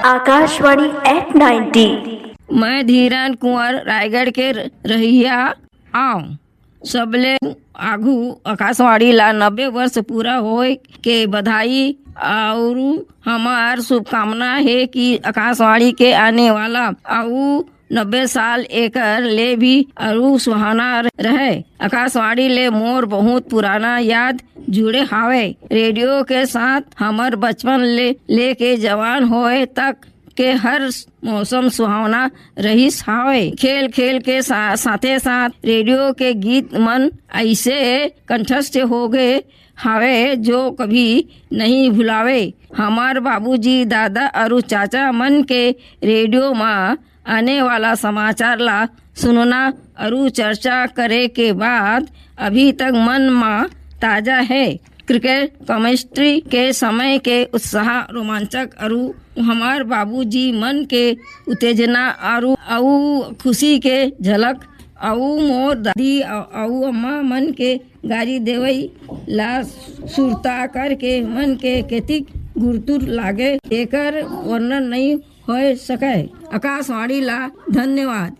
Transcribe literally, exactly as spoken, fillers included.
Akashvani eight ninety. मैं धीरन कुंवर रायगढ़ के रहइया आंव। सबले आघू आकाशवाणी ला नब्बे वर्ष पूरा होए के बधाई अउ हमर शुभकामना हे कि आकाशवाणी के आने वाला अउ नब्बे साल एकर ले भी अउ सुहाना रहे। आकाशवाणी ले मोर बहुत पुराना याद जुड़े हावय। रेडियो के साथ हमर बचपन ले लेके जवान होए तक के हर मौसम सुहावना रहिस हावय। खेल खेल के सा-, साथे साथ रेडियो के गीत मन अइसे कंठस्थ हो गए हावय जो कभी नहीं भुलावे। हमर बाबूजी, दादा अरु चाचा मन के रेडियो म आने वाला समाचार ला सुनना अरु चर्चा करे के बाद अभी तक मन म ताजा है। क्रिकेट, केमिस्ट्री के समय के उत्साह रोमांचक अरु हमर बाबूजी मन के उत्तेजना अरु अउ खुशी के झलक अउ मोर दादी अ-, अउ अम्मा मन के गारी देवई ला सुरता करके मन के केतिक गुरतुर लागे, एकर वर्णन नइ होए सकय। आकाशवाणी ला धन्यवाद।